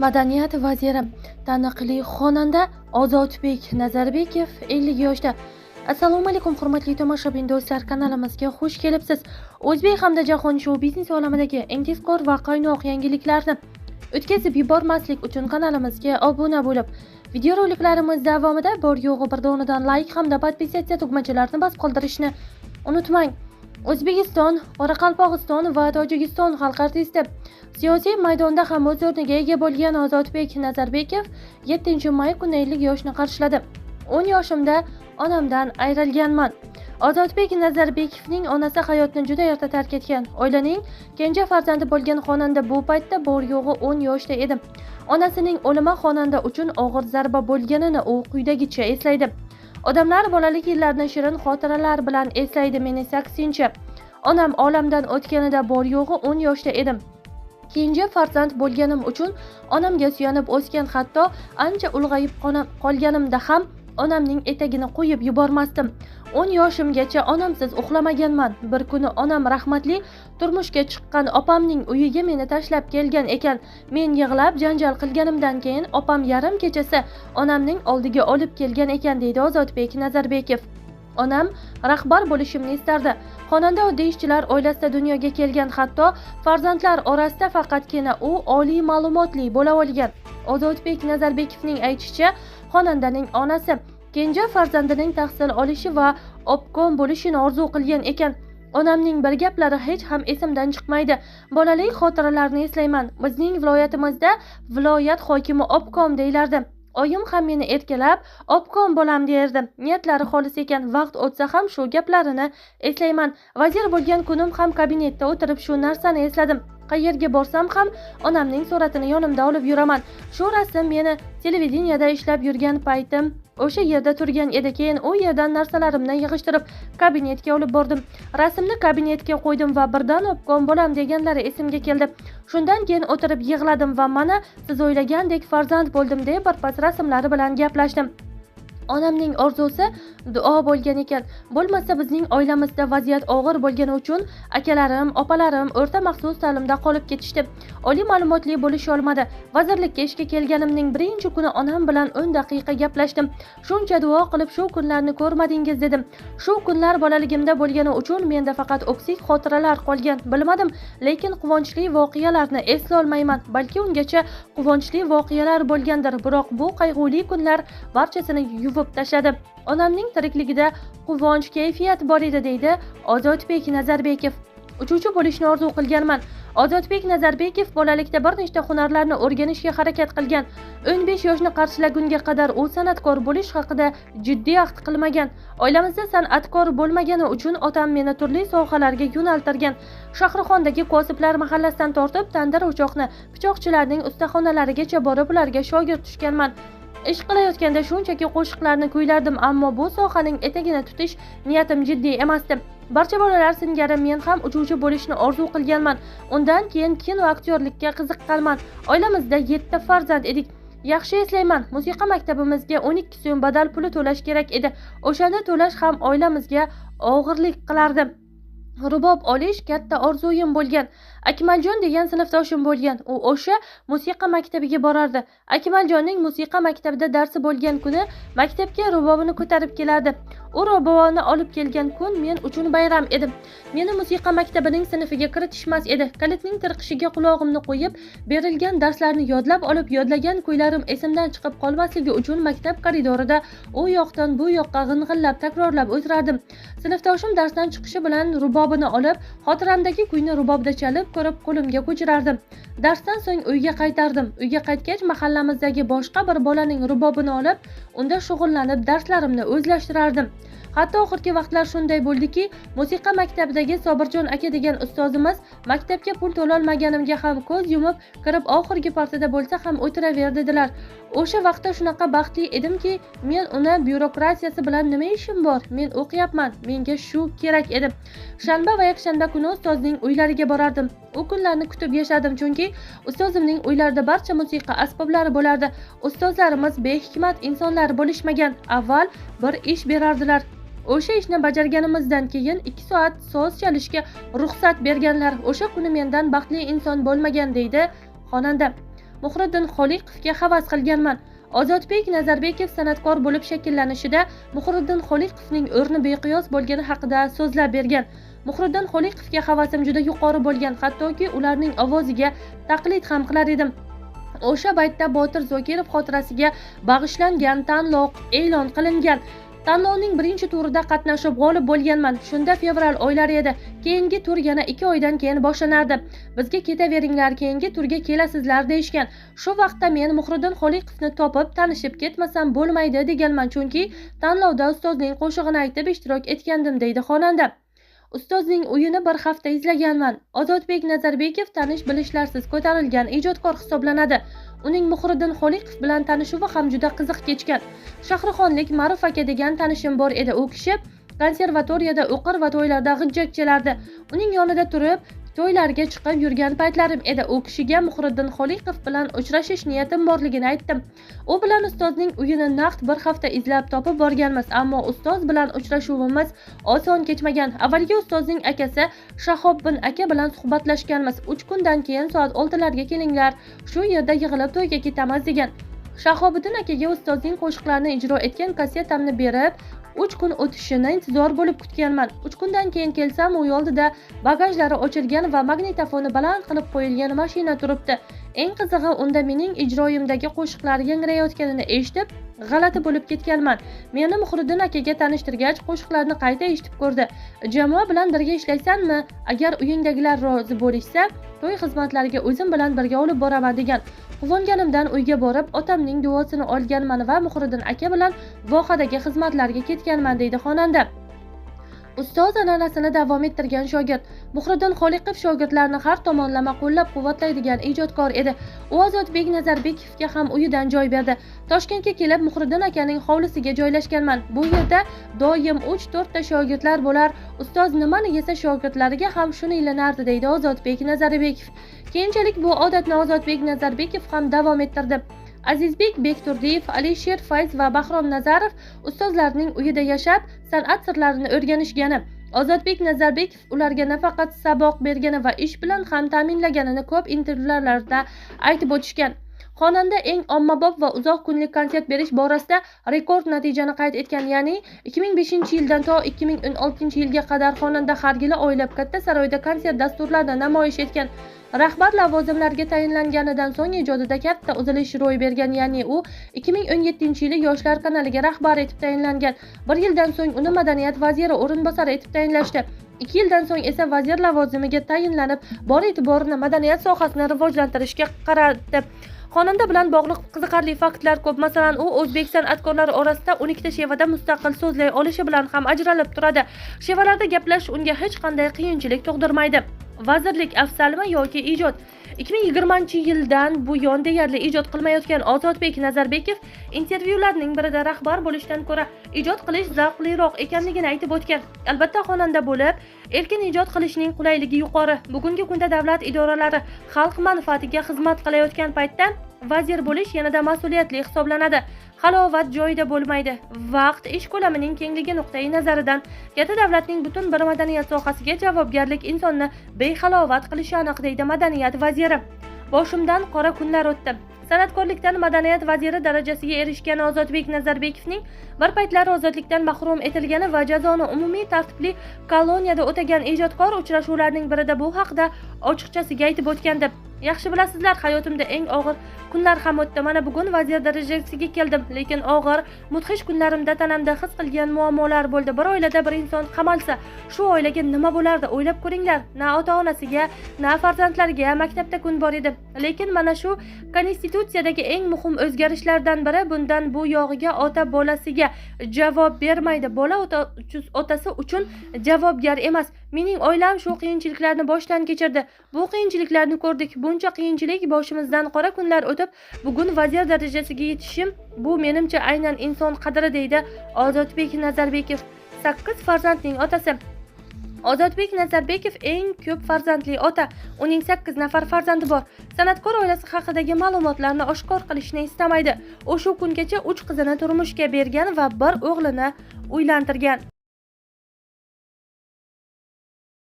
Madaniyat vaziri, taniqli xonanda Ozodbek Nazarbekov 50 yoshda. Assalomu alaykum, hurmatli tomoshabin do'stlar, kanalimizga xush kelibsiz. O'zbek hamda jahon shou biznes olamidagi eng tezkor va qaynoq yangiliklarni o'tkazib yubormaslik uchun kanalimizga obuna bo'lib, videoroliklarimiz davomida bor yo'g'i bir donadan like hamda подписаться tugmachalarini bosib qoldirishni unutmang. O'zbekiston, Qoraqalpog'iston va Tojikiston xalq artisti, siyosiy maydonda ham o'z o'rniga ega bo'lgan Ozodbek Nazarbekov 7 may kuni 50 yoshni qarshiladi. 10 yoshimda onamdan ayrilganman. Ozodbek Nazarbekovning onasi hayotni juda erta tark etgan. Oilaning kenja farzandi bo'lgan xonanda bu paytda bor yo'g'i 10 yoshda edi. Onasining o'limi xonanda uchun og'ir zarba bo'lganini u quyidagicha eslaydi. Odamlar bolalik yillarini shirin xotiralar bilan eslaydi, men esa aksincha. Onam olamdan o'tganida bor yo'g'i 10 yoshda edim. Kenja farzand bo'lganim uchun onamga suyanib o'sgan, hatto ancha ulg'ayib qolganimda ham onamning etagini qo'yib yubormasdim. 10 yoshimgacha onamsiz uxlamaganman. Bir kuni onam rahmatli turmushga chiqqan opamning uyiga meni tashlab kelgan ekan. Men yig'lab janjal qilganimdan keyin opam yarim kechasi onamning oldiga olib kelgan ekan, deydi Ozodbek Nazarbekov. Onam rahbar bo'lishimni istardi. Xonanda oddiy ishchilar oilasida dunyoga kelgan, hatto farzandlar orasida faqatgina u oliy ma'lumotli bo'la olgan. Ozodbek Nazarbekovning aytishicha, xonandaning onasi kenja farzandining tahsil olishi va obkom bo'lishini orzu qilgan ekan. Onamning bir gaplari hech ham esimdan chiqmaydi. Bolalik xotiralarini eslayman. Bizning viloyatimizda viloyat hokimi obkom deyilardi. Oyim ham meni erkalab, obkom bolam derdi. Niyatlari xolis ekan. Vaqt o'tsa ham shu gaplarini eslayman. Vazir bo'lgan kunim ham kabinetda o'tirib shu narsani esladim. Qayerga borsam ham onamning suratini yonimda olib yuraman. Shu rasm meni televideniyada ishlab yurgan paytim o'sha yerda turgan edi. Keyin u yerdan narsalarimni yig'ishtirib kabinetga olib bordim. Rasmni kabinetga qo'ydim va birdan obkom bolam deganlari esimga keldi. Shundan keyin o'tirib yig'ladim va mana siz o'ylagandek farzand bo'ldim deb birpas rasmlari bilan gaplashdim. Onamning orzusi duo bo'lgan ekan. Bo'lmasa bizning oilamizda vaziyat og'ir bo'lgani uchun akalarim, opalarim o'rta maxsus ta'limda qolib ketishdi. Oliy ma'lumotli bo'lisha olmadi. Vazirlikka ishga kelganimning birinchi kuni onam bilan 10 daqiqa gaplashdim. Shuncha duo qilib shu kunlarni ko'rmadingiz dedim. Shu kunlar bolaligimda bo'lgani uchun menda faqat o'ksik xotiralar qolgan. Bilmadim, lekin quvonchli voqealarni eslolmayman. Balki ungacha quvonchli voqealar bo'lgandir, biroq bu qayg'uli kunlar barchasini yuvib tashladi. Onamning tirikligida quvonch, kayfiyat bor edi, deydi Ozodbek Nazarbekov. Uchuvchi bo'lishni orzu qilganman. Ozodbek Nazarbekov bolalikda bir nechta hunarlarni o'rganishga harakat qilgan. 15 yoshni qarshilagunga qadar u san'atkor bo'lish haqida jiddiy ahd qilmagan. Oilamizda san'atkor bo'lmagani uchun otam meni turli sohalarga yo'naltirgan. Shahrixondagi kosiblar mahallasidan tortib tandir o'choqni, pichoqchilarning ustaxonalarigacha borib ularga shogird tushganman. Ish qilayotganda shunchaki qo'shiqlarni kuylardim, ammo bu sohaning etagini tutish niyatim jiddiy emasdi. Barcha bolalar singari men ham uchuvchi bo'lishni orzu qilganman. Undan keyin kino aktyorlikka qiziqqanman. Oilamizda 7 farzand edik. Yaxshi eslayman, musiqa maktabimizga 12 so'm badal puli to'lash kerak edi. O'shanda to'lash ham oilamizga og'irlik qilardi. Rubob olish katta orzuyim bo'lgan. Akmaljon degan sinfdoshim bo'lgan. U o'sha musiqa maktabiga borardi. Akmaljonning musiqa maktabida darsi bo'lgan kuni maktabga rubobini ko'tarib kelardi. U rubobini olib kelgan kun men uchun bayram edi. Meni musiqa maktabining sinfiga kiritishmas edi. Kalitning tirqishiga qulog'imni qo'yib, berilgan darslarni yodlab olib, yodlagan kuylarim esimdan chiqib qolmasligi uchun maktab koridorida u yoqdan bu yoqqa g'ing'illab takrorlab o'tirardim. Sinfdoshim darsdan chiqishi bilan rubobini olib, xotiramdagi kuyni rubobda chalib ko'rib qo'limga ko'chirardim. Darsdan so'ng uyga qaytardim. Uyga qaytgach mahallamizdagi boshqa bir bolaning rubobini olib, unda shug'ullanib darslarimni o'zlashtirardim. Hatto oxirgi vaqtlar shunday bo'ldiki, musiqa maktabidagi Sobirjon aka degan ustozimiz maktabga pul to'lolmaganimga ham ko'z yumib kirib oxirgi partada bo'lsa ham o'tiraver dedilar. O'sha vaqtda shunaqa baxtli edimki, men uni byurokratiyasi bilan nima ishim bor? Men o'qiyapman, menga shu kerak edi. Shanba va yakshanba kuni ustozning uylariga borardim. U kunlarni kutib yashadim, chunki ustozimning uylarida barcha musiqa asboblari bo'lardi. Ustozlarimiz behikmat insonlar bo'lishmagan. Avval bir ish berardilar. O'sha ishni bajarganimizdan keyin 2 soat so'z chalishga ruxsat berganlar. O'sha kuni mendan baxtli inson bo'lmagan, deydi xonanda. Muhriddin Xoliqovga havas qilganman. Ozodbek Nazarbekov san'atkor bo'lib shakllanishida Muhriddin Xoliqovning o'rni beqiyos bo'lgani haqida so'zlab bergan. Muhriddin Xoliqovga havasim juda yuqori bo'lgan, hattoki ularning ovoziga taqlid ham qilar edim. O'sha paytda Botir Zokirov xotirasiga bag'ishlangan tanlov e'lon qilingan. Tanlovning birinchi turida qatnashib g'olib bo'lganman. Shunda fevral oylari edi. Keyingi tur yana 2 oydan keyin boshlanardi. Bizga ketaveringlar, keyingi turga kelasizlar deyishgan. Shu vaqtda men Muhriddin Xoliqovni topib, tanishib ketmasam bo'lmaydi deganman, chunki tanlovda ustozning qo'shig'ini aytib ishtirok etgandim, deydi xonanda. Ustozning uyini bir hafta izlaganman. Ozodbek Nazarbekov tanish bilishlarsiz ko'tarilgan ijodkor hisoblanadi. Uning Muhriddin Xoliqov bilan tanishuvi ham juda qiziq kechgan. Shahrixonlik Ma'ruf aka degan tanishim bor edi. U kishi konservatoriyada o'qir va to'ylarda g'ijjak chalardi. Uning yonida turib, to'ylarga chiqib yurgan paytlarim edi. U kishiga Muhriddin Xoliqov bilan uchrashish niyatim borligini aytdim. U bilan ustozning uyini naqd bir hafta izlab topib borganmiz, ammo ustoz bilan uchrashuvimiz oson kechmagan. Avvalgi ustozning akasi Shahobiddin aka bilan suhbatlashganmiz. 3 kundan keyin soat 6larga kelinglar, shu yerda yig'ilib to'yga ketamiz degan. Shahobiddin akaga ustozning qo'shiqlarini ijro etgan kassetamni berib, 3 kun o'tishini intizor bo'lib kutganman. 3 kundan keyin kelsam, u oldida bagajlari ochilgan va magnitofoni baland qilib qo'yilgan mashina turibdi. Eng qizig'i, unda mening ijroyimdagi qo'shiqlar yangrayotganini eshitib, g'alati bo'lib ketganman. Meni Muhriddin akaga tanishtirgach, qo'shiqlarni qayta eshitib ko'rdi. Jamoa bilan birga ishlaysanmi? Agar uyingdagilar rozi bo'lishsa, to'y xizmatlariga o'zim bilan birga olib boraman degan. Quvonganimdan uyga borib, otamning duosini olganman va Muhriddin aka bilan vohadagi xizmatlarga ketganman, deydi xonanda. Ustoz an'anasini davom ettirgan shogird. Muhriddin Xoliqov shogirdlarni har tomonlama qo'llab-quvvatlaydigan ijodkor edi. U Ozodbek Nazarbekovga ham uyidan joy berdi. Toshkentga kelib Muhriddin akaning hovlisiga joylashganman. Bu yerda doim 3-4 ta shogirdlar bo'lar. Ustoz nimani yesa shogirdlariga ham shuni ilinardi, deydi Ozodbek Nazarbekov. Keyinchalik bu odatni Ozodbek Nazarbekov ham davom ettirdi. Azizbek Bekturdiyev, Alisher Fayz va Bahrom Nazarov ustozlarning uyida yashab, san'at sirlarini o'rganishgani, Ozodbek Nazarbekov ularga nafaqat saboq bergani va ish bilan ham ta'minlaganini ko'p intervyularda aytib o'tishgan. Xonanda eng ommabop va uzoq kunlik konsert berish borasida rekord natijani qayd etgan, ya'ni 2005-yildan to 2016-yilga qadar xonanda har yili oylab katta saroyda konsert dasturlarini namoyish etgan. Rahbar lavozimlarga tayinlanganidan so'ng ijodida katta uzilish ro'y bergan, ya'ni u 2017-yili Yoshlar kanaliga rahbar etib tayinlangan. Bir yildan so'ng uni madaniyat vaziri o'rinbosari etib tayinlashdi. 2 yildan so'ng esa vazir lavozimiga tayinlanib, bor e'tiborini madaniyat sohasini rivojlantirishga qaratdi. Xonanda bilan bog'liq qiziqarli faktlar ko'p. Masalan, u o'zbek san'atkorlari orasida 12 ta shevada mustaqil so'zlay olishi bilan ham ajralib turadi. Shevalarda gaplashish unga hech qanday qiyinchilik tug'dirmaydi. Vazirlik afzalmi yoki ijod? 2020-yildan buyon deyarli ijod qilmayotgan Ozodbek Nazarbekov intervyularning birida rahbar bo'lishdan ko'ra ijod qilish zavqliroq ekanligini aytib o'tgan. Albatta, xonanda bo'lib, erkin ijod qilishning qulayligi yuqori. Bugungi kunda davlat idoralari xalq manfaatiga xizmat qilayotgan paytda vazir bo'lish yanada mas'uliyatli hisoblanadi. Halovat joyida bo'lmaydi. Vaqt, ish ko'lamining kengligi nuqtai nazaridan katta davlatning butun bir madaniyat sohasiga javobgarlik insonni behalovat qilishi aniq, deydi madaniyat vaziri. Boshimdan qora kunlar o'tdi. San'atkorlikdan madaniyat vaziri darajasiga erishgan Ozodbek Nazarbekovning bir paytlar ozodlikdan mahrum etilgani va jazoni umumiy tartibli koloniyada o'tagan ijodkor uchrashuvlarning birida bu haqda ochiqchasiga aytib o'tgandi. Yaxshi bilasizlar, hayotimda eng og'ir kunlar ham o'tdi. Mana bugun vazir darajasiga keldim, lekin og'ir, mudhish kunlarimda tanamda his qilgan muammolar bo'ldi. Bir oilada bir inson qamalsa, shu oilaga nima bo'lardi, o'ylab ko'ringlar. Na ota-onasiga, na farzandlariga maktabda kun bor edi. Lekin mana shu konstitutsiyadagi eng muhim o'zgarishlardan biri, bundan bu yog'iga ota bolasiga javob bermaydi. Bola otasi uchun javobgar emas. Mening oilam shu qiyinchiliklarni boshdan kechirdi. Bu qiyinchiliklarni ko'rdik. Buncha qiyinchilik boshimizdan qora kunlar o'tib, bugun vazir darajasiga yetishim, bu menimcha aynan inson qadri, deydi Ozodbek Nazarbekov. 8 farzandning otasi. Ozodbek Nazarbekov eng ko'p farzandli ota. Uning 8 nafar farzandi bor. San'atkor oilasi haqidagi ma'lumotlarni oshkor qilishni istamaydi. U shu kungacha 3 qizini turmushga bergan va 1 o'g'lini uylantirgan.